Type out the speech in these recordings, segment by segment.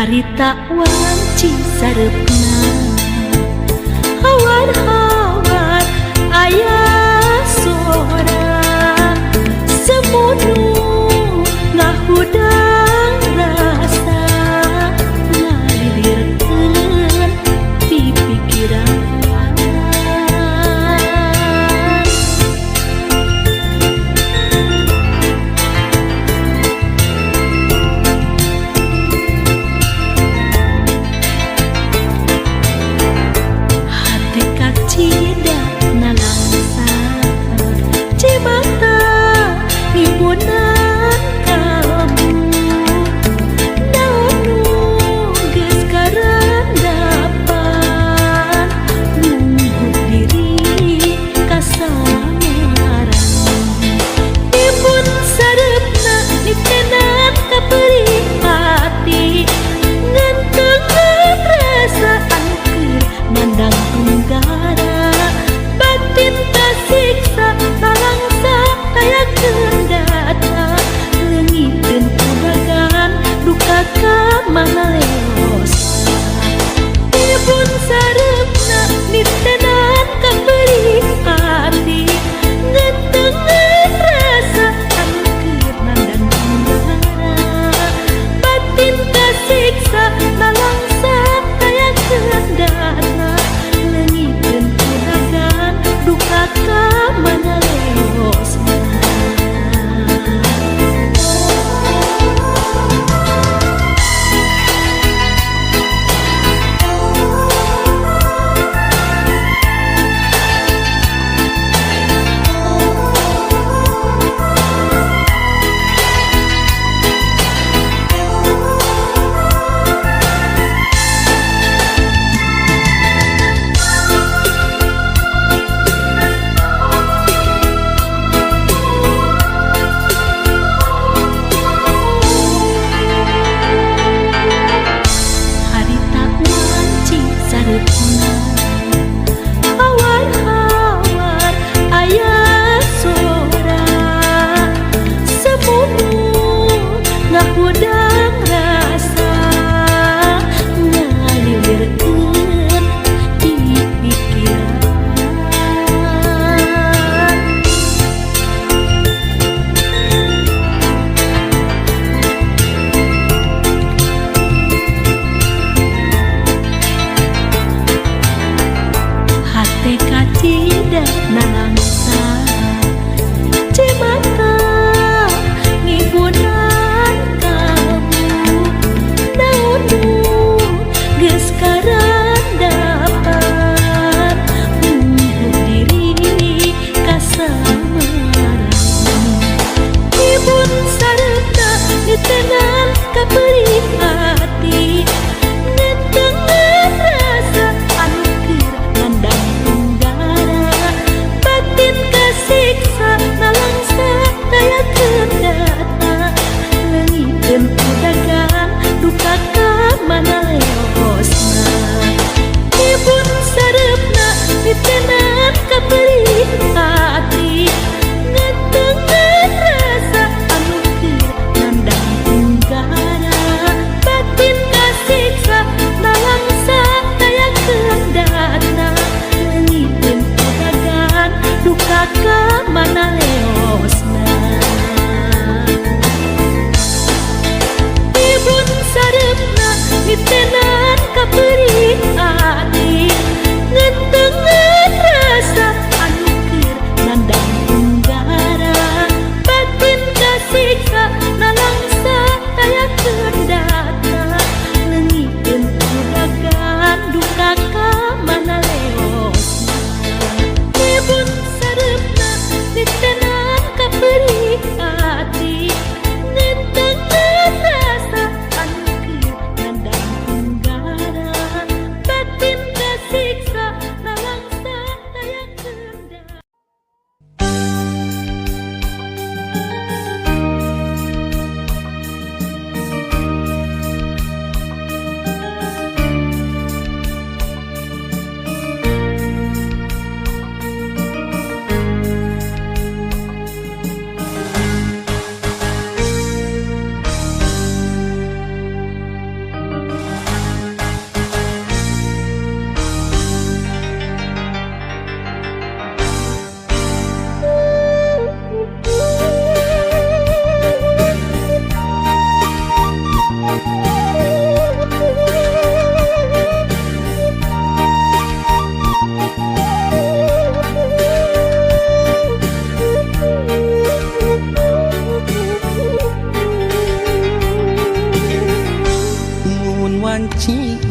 Harita wanci sareupna, hawar-hawar aya sora semu nu ngahudang rasa, ngalilirkeun pipikiran. Hate kacida nalangsa.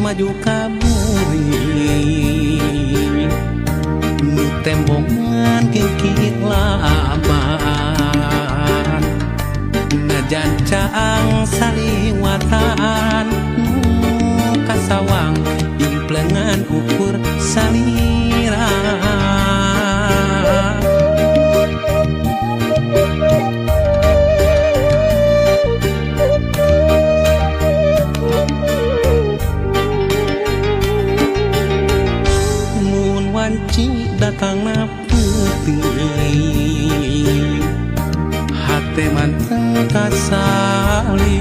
maju ka buri nu tembongan kikit laban najan caang saliwatan nu kasawang implengan ukur salira. Mun wanci datangna peuting hate manteng kasalira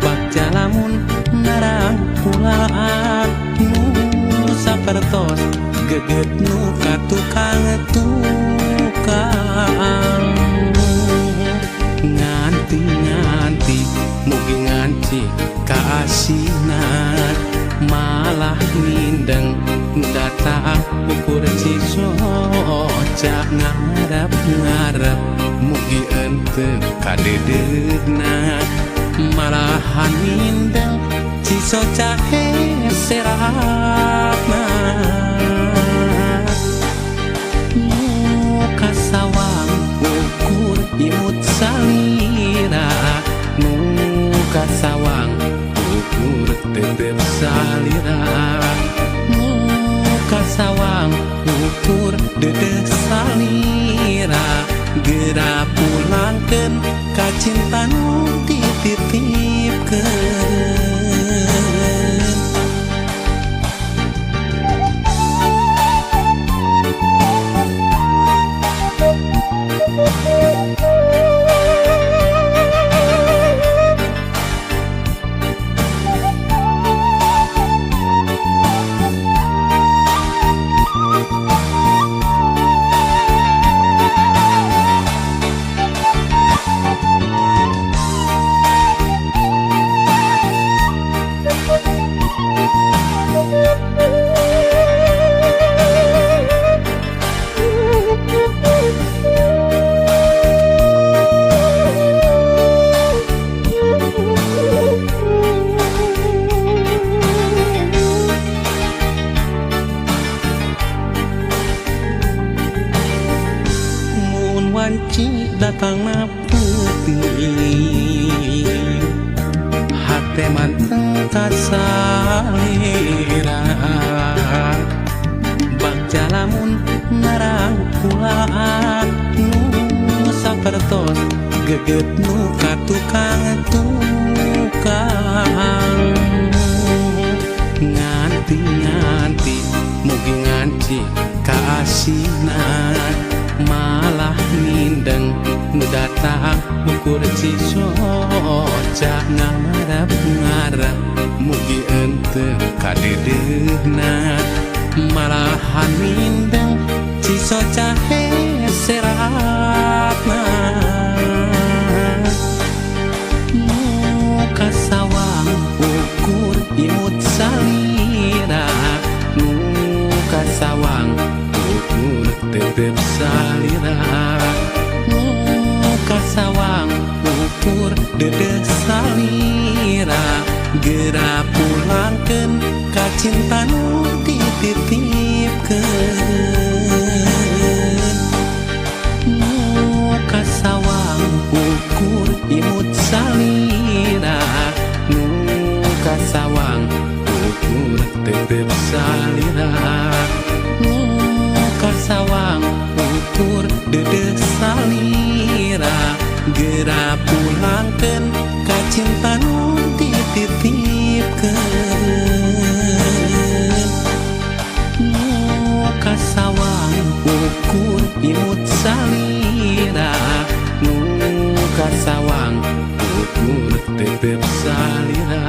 bagja lamun narangkulaan nu sapertos geget nu ka tukang tukang nganti-nganti mugi nganti kaasinan malah mindeng datang ukur cisoca ngarep-ngarep mugi ente kadedeuna malahan mindeng cisoca heseratna nu kasawang ukur imut salira nu kasawang ukur tetep salira nu kasawang ukur dedeh salira geura pulangkeun ka cinta nu dititipkeun. Wanci datangna peuting hate manteng kasalira bagja lamun narangkulaan nu sapertos geget nu ka tukang tukang nganti-nganti mugi nganti kaasinan malah mindeng nu datang ukur cisoca ngarep-ngarep mugi ente kadedeuna malahan mindeng cisoca heseratna nu kasawang ukur imut salira nu kasawang ukur tetep salira nu kasawang ukur dedeh salira geura pulangkeun ka cinta nu dititipkeun nu kasawang ukur imut salira nu kasawang ukur tetep salira nu kasawang ukur dedeh salira geura pulangkeun ka cinta nu dititipkeun nu kasawang ukur imut salira nu kasawang ukur tetep salira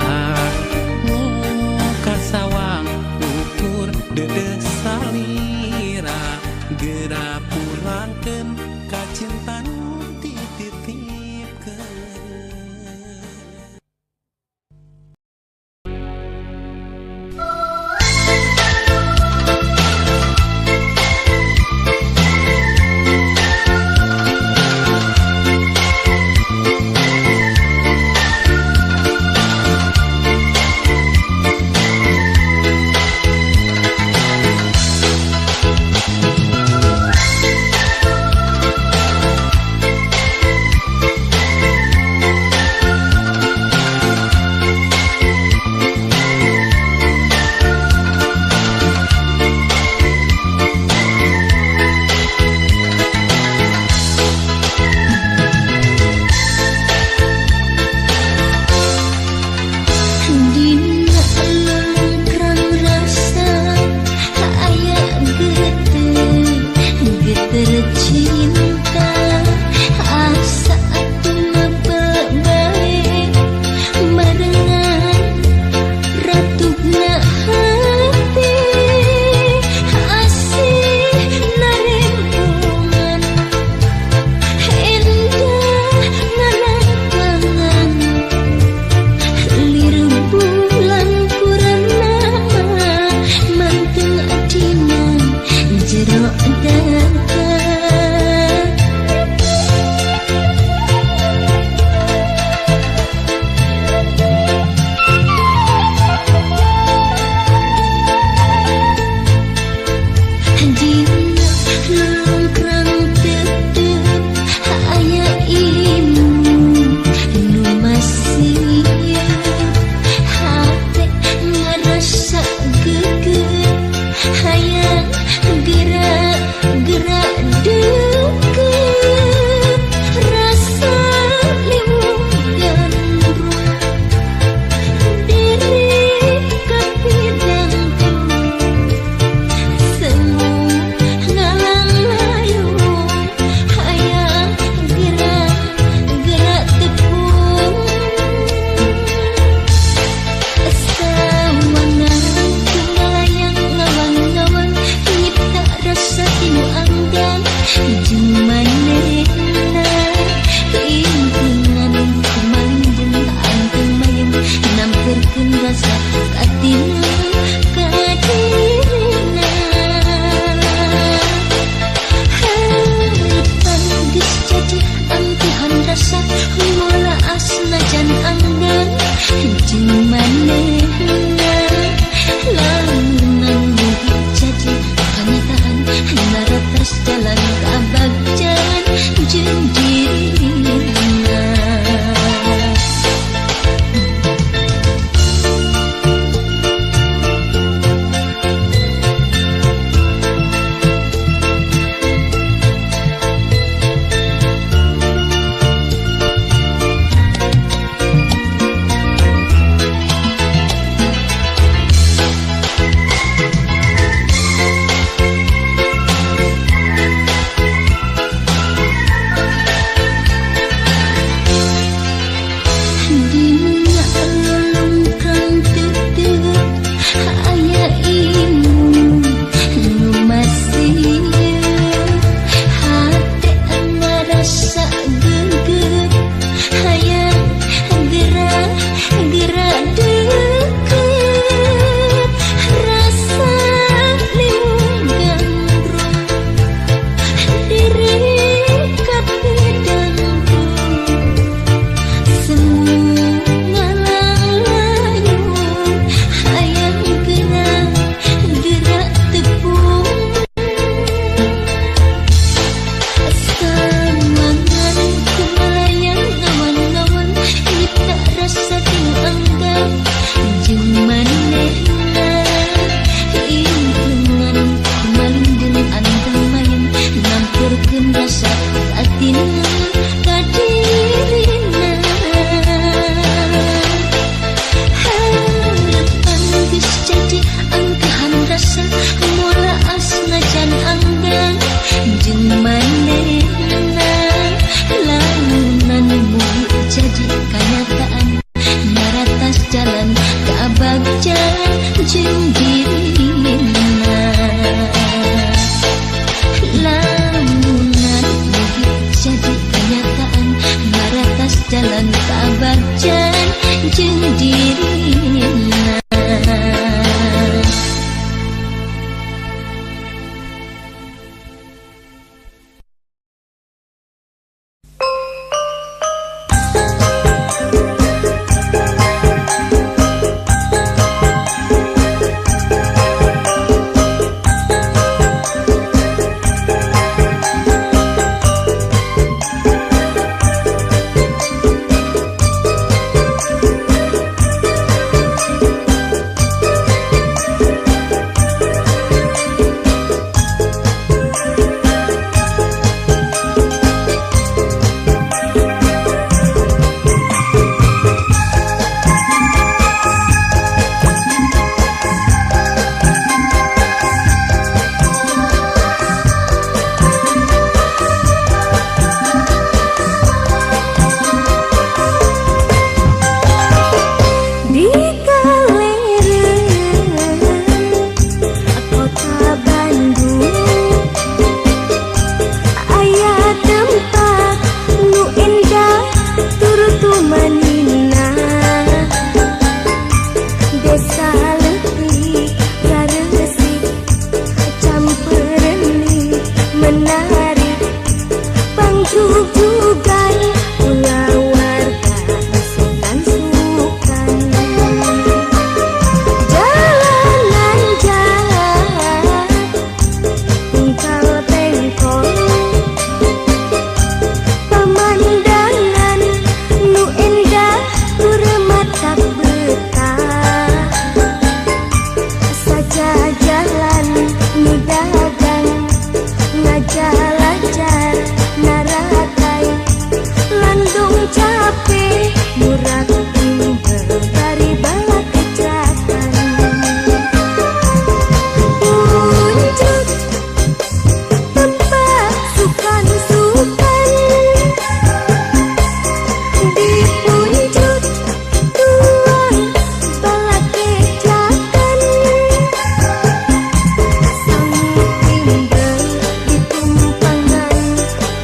nu kasawang ukur dedeh salira geura pulangkeun ka cinta nu dititipkeun. hatina ka dirina. Harapan geus jadi angkahan rasa moal asnajan anggang jeung manehna. Lamunan mugi jadi kanyataan naratas jalan kabagjan jeung dirina. Lamunan mugi jadi kenyataan naratas jalan kabagjan jeung dirina. Di kaliren kota Bandung aya tempat nu indah turut tumanina. Desa leutik garesik campereuni menarik pangjugjugan kulawarga sukan-sukan. Jalanan jalan ungkal tengkol pemandangan nu indah tur matak betah. Saja jalan nu dagang ngajalajar naratai landung capek murah timbel bari balak kecakan. Puncut tempat sukan-sukan di puncut tuang balak kecakan. Sangu timbel ditumpangan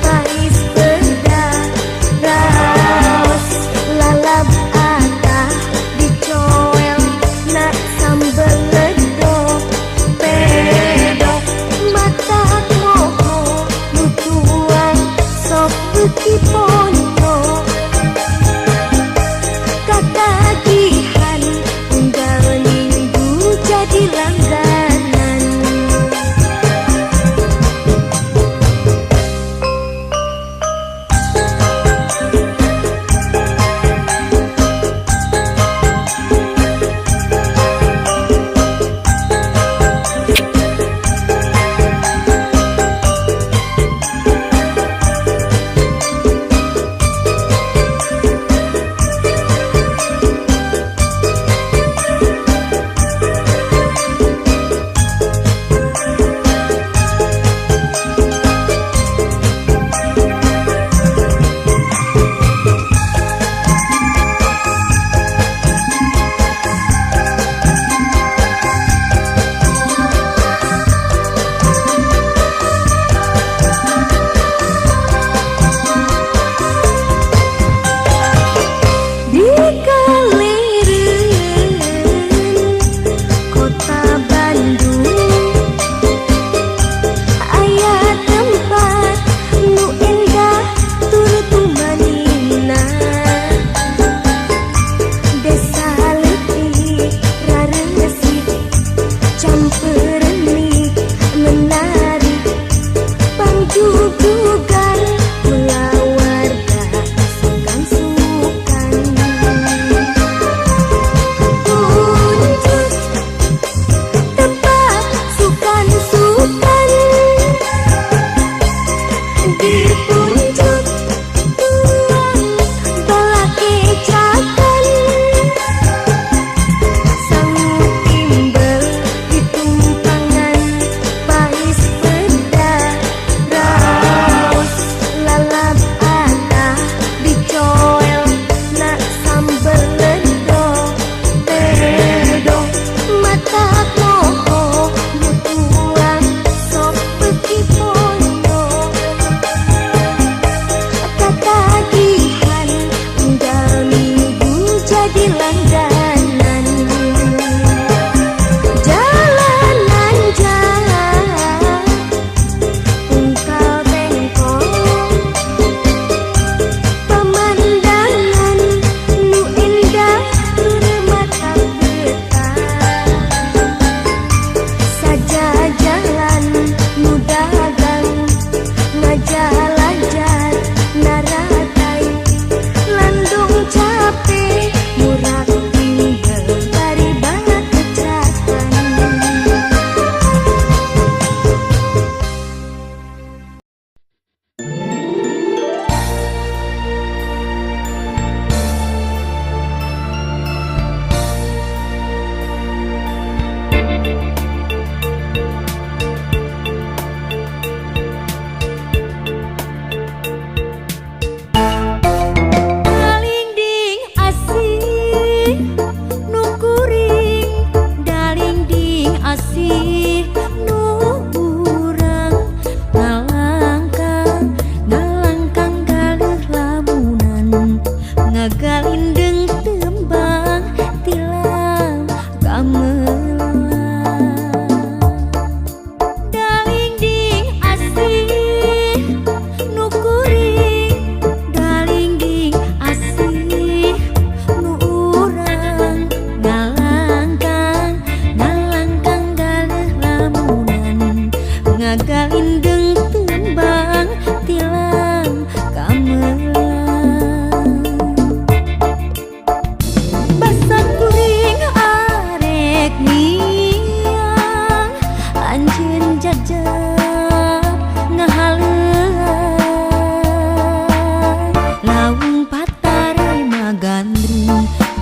pais beda raos lalab atah dicoel nak sambel ledok pedok mata moho nu tuang sok beuki ponyo katagihan unggal minggu jadi langganan. Di kaliren kota Bandung aya tempat nu indah tur tumanina. Desa leutik raresik campereuni menarik pangjugjugan kulawarga sukan-sukan. Puncut tempat sukan-sukan di puncut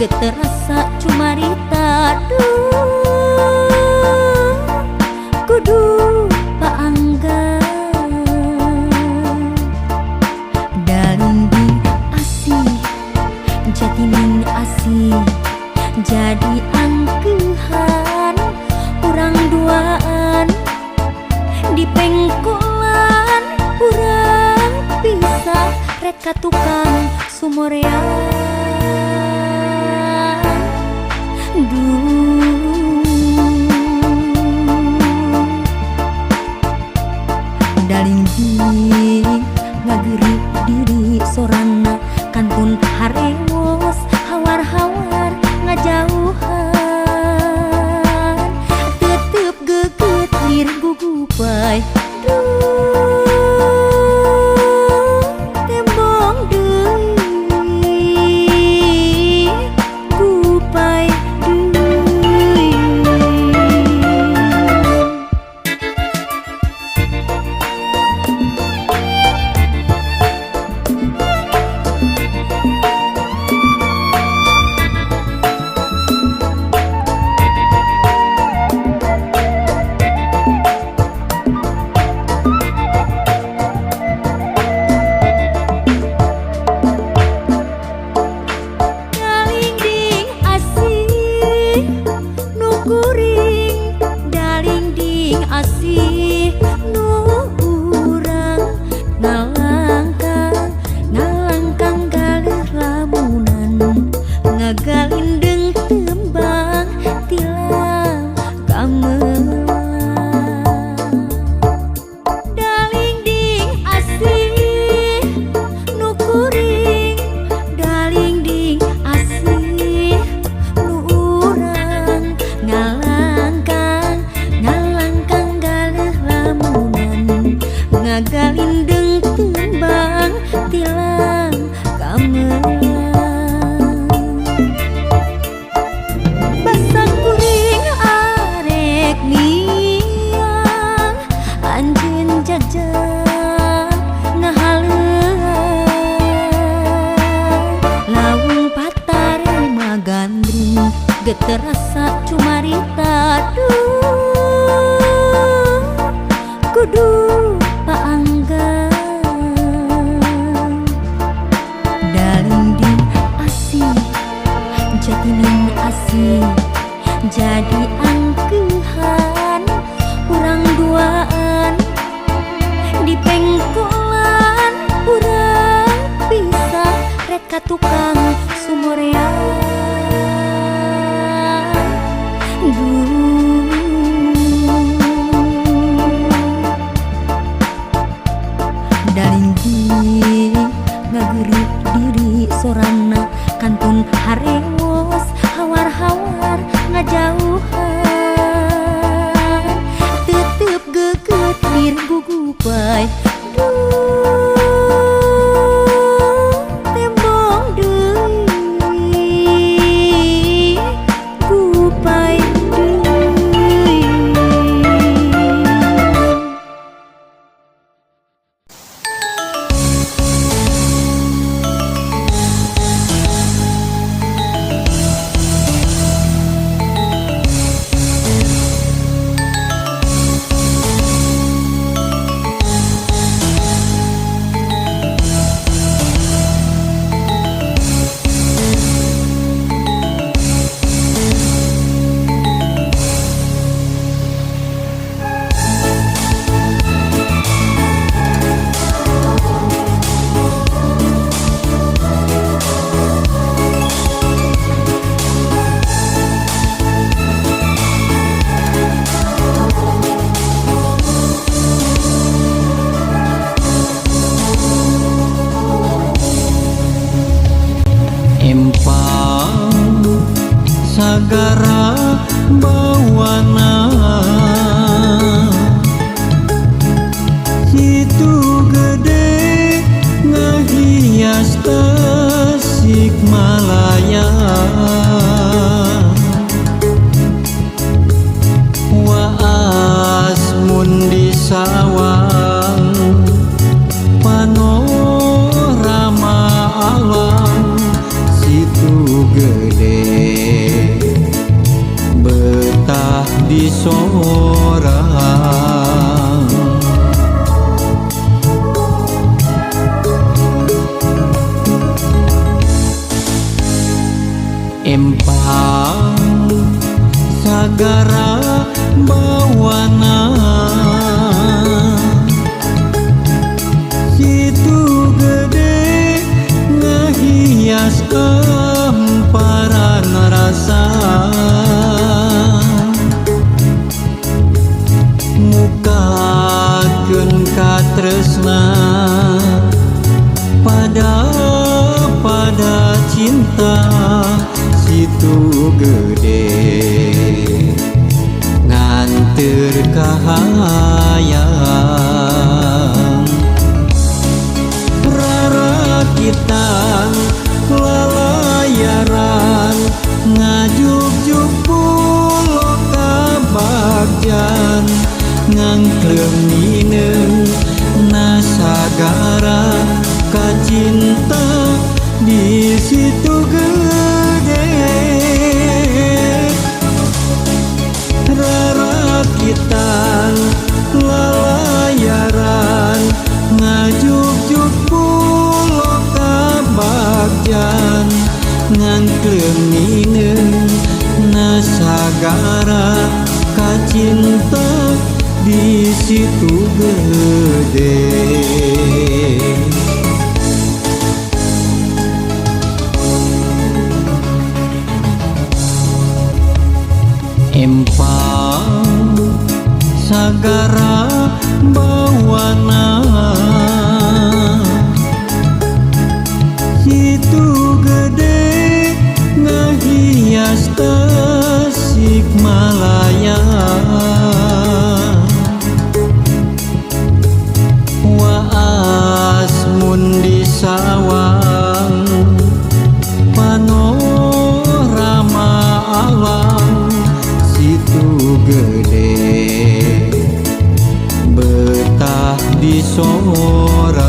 Geterasa cumarita duh kudu paanggan. Dalinding asih jatining asih jadi angkehan urang duaan di pengkolan urang pisah rek ka tukang sumorean. Duh dalinding ngageureup diri sorana kantun harewos hawar-hawar ngajauhan tetep geget lir gugupai duh tembong deui gupai deui. Dalinding asih nu kuring, dalinding asih nu urang ngalangkang ngalangkang galeuh lamunan ngagalindeng tembang tilang kamelang. Dalinding asih nu kuring, dalinding asih nu urang ngalangkang ngalangkang galeuh lamunan ngagalindeng tembang tilang kamelang. Basa kuring arek miang anjeun jajak ngahaleuang laung patarema gandrung geterasa cumarita duh kudu paanggan. Dalinding asih jatining asih jadi angkehan urang duaan di pengkolan urang pisah rek ka tukang sumorean. Duh dalinding ngageureup diri sorana kantun harewos hawar-hawar ngajauhan tetep geget lir gugupai duh tembong deui gupai deui. Empang sagara bawana situ gede ngahias Tasikmalaya waas mun di sawang panorama alam situ gede. Empang sagara bawana Situ Gede ngahias emparan rasa Mukakeun katresna pada pada cinta Situ Gede nganteur ka hayang Rarakitan lalayaran ngajugjug pulo kabagjan ngangkleung nineung na sagara kacinta di Situ Gede Rarakitan lalayaran ngajugjug pulo kabagjan ngangkleung nineung na sagara kacinta di Situ Gede. Empang sagara bawana Situ Gede ngahias Tasikmalaya Waas mun disawang panorama alam Situ Gede betah di sorang.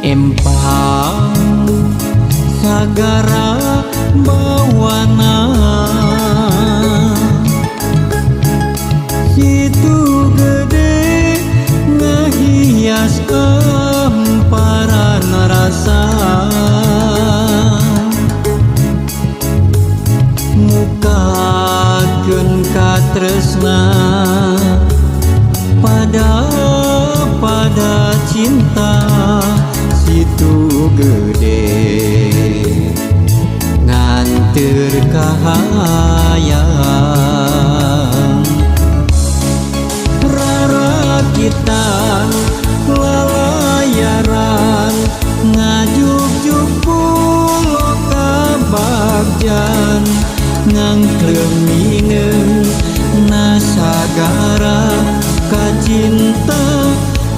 Empang sagara bawana Situ Gede ngahias emparan rasa Mukakeun katresna pada pada cinta Situ Gede nganteur ka hayang Rarakitan lalayaran ngajugjug pulo kabagjan ngangkleung nineung na sagara kacinta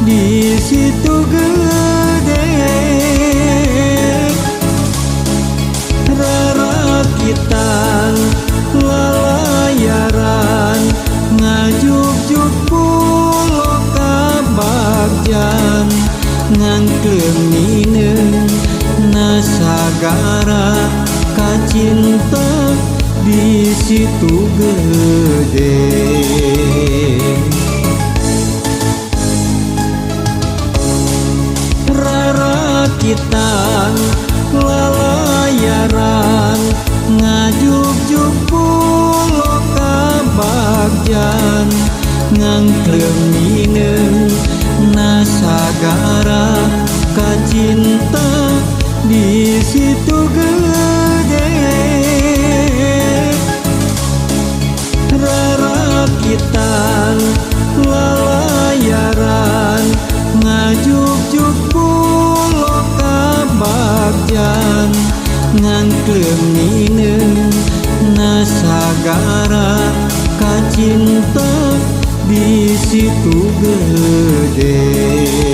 di Situ Gede Rarakitan lalayaran ngajugjug pulo kabagjan ngangkleung nineung na sagara kacinta di Situ Gede. Rarakitan lalayaran ngajugjug pulo kabagjan ngangkleung nineung na sagara kacinta di Situ Gede Rarakitan lalayaran ngajugjug pulo kabagjan ngangkleung nineung na sagara kacinta di Situ Gede.